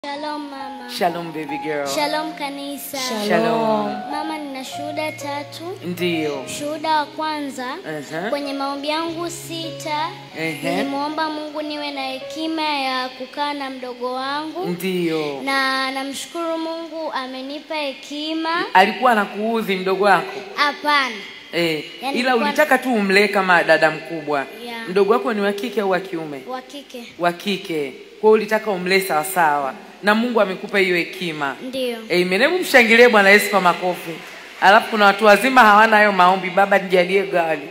Shalom mama. Shalom baby girl. Shalom kanisa. Shalom. Mama, nina shuhuda tatu. Ndio. Shuhuda wa kwanza, kwenye maombi yangu 6, nilimuomba Mungu niwe na hekima ya kukaa na mdogo wangu. Ndio. Na namshukuru Mungu amenipa hekima. Alikuwa anakuudhi mdogo wako? Hapana. Yani ila ulitaka tu umlee kama dada mkubwa. Yeah. Mdogo wako ni wa kike au wa kiume? Wa kike. Wa kike. Kwa hiyo ulitaka umlee sawa sawa. Na Mungu amekupa hiyo hekima. Ndio. Amen. Hebu mshangilie Bwana Yesu kwa makofi. Alafu kuna watu wazima hawana hayo maombi. Baba nijalie gari.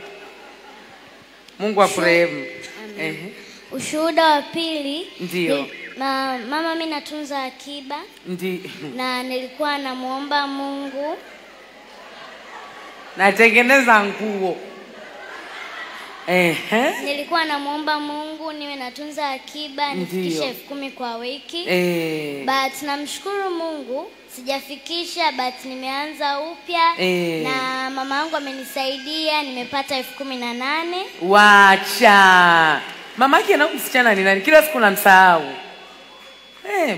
Mungu akurehemu. Ushuhuda wa pili. Ndio. Mama, mimi natunza akiba. Ndio. Na nilikuwa namuomba Mungu natengeneza nguo. Nilikuwa namuomba Mungu niwe natunza akiba nifikishe 10,000 kwa wiki. But namshukuru Mungu sijafikisha, but nimeanza upya. Na mama yangu amenisaidia, nimepata 18,000. Wacha. Mama yake na msichana ni nani? Kila siku namsahau.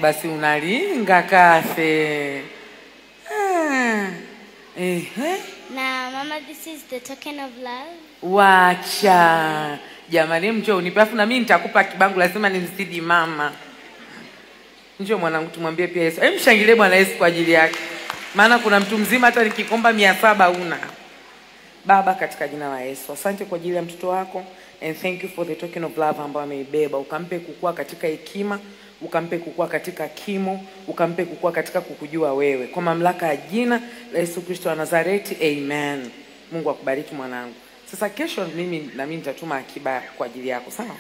Basi unalinga kafe. Na mama, this is the token of love. Wacha. Jamani, njoo unipe, afu na mimi nitakupa kibango, lazima nimzidi mama. Njoo mwanangu tumwambie pia Yesu. Hebu mshangilie Bwana Yesu kwa ajili yake. Maana kuna mtu mzima hata nikikomba 700 una. Baba, katika jina la Yesu, asante kwa ajili ya mtoto wako, and thank you for the token of love ambayo ameibeba. Ukampe kukua katika hekima, ukampe kukua katika kimo, ukampe kukua katika kukujua wewe. Kwa mamlaka ya jina la Yesu Kristo wa Nazareti, amen. Mungu akubariki mwanangu. Sasa kesho mimi na mimi nitatuma akiba kwa ajili yako, sawa?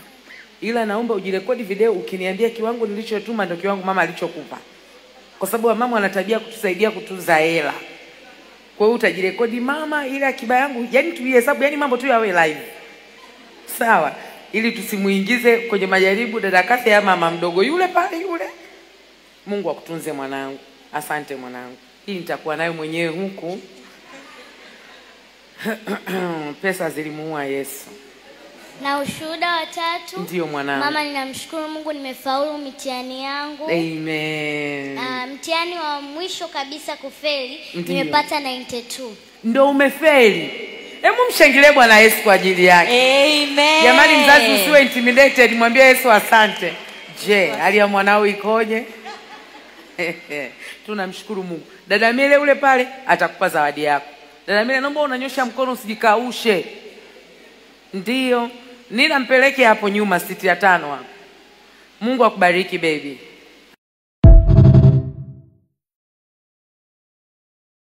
Ila naomba ujirekodi video ukiniambia kiwango nilichotuma ndio kiwango mama alichokupa. Kwa sababu mama ana tabia kutusaidia kutunza hela. Kwa hiyo utajirekodi, mama, ile akiba yangu, yani tuihesabu, yani mambo tu yawe live. Sawa? Ili tusimuingize kwenye majaribu dada Kathy ya mama mdogo yule pale yule. Mungu akutunze mwanangu. Asante mwanangu. Hii nitakuwa nayo mwenyewe huku. Pesa zilimuua Yesu. Na ushuhuda wa tatu. Ndio mwanangu. Mama, ninamshukuru Mungu nimefaulu mitihani yangu. Amen. Mtihani wa mwisho kabisa kufeli, nimepata 92. Ndio umefeli. Hebu mshangilie Bwana Yesu kwa ajili yake. Amen. Jamani, mzazi usiwe intimidated, mwambie Yesu asante. Je, hali ya mwanao ikoje? Tunamshukuru Mungu. Dada Mele ule pale atakupa zawadi yako. Dada Mele, naomba unanyosha mkono usijikaushe. Ndio. Nina mpeleke hapo nyuma siti ya 5 hapo. Mungu akubariki baby.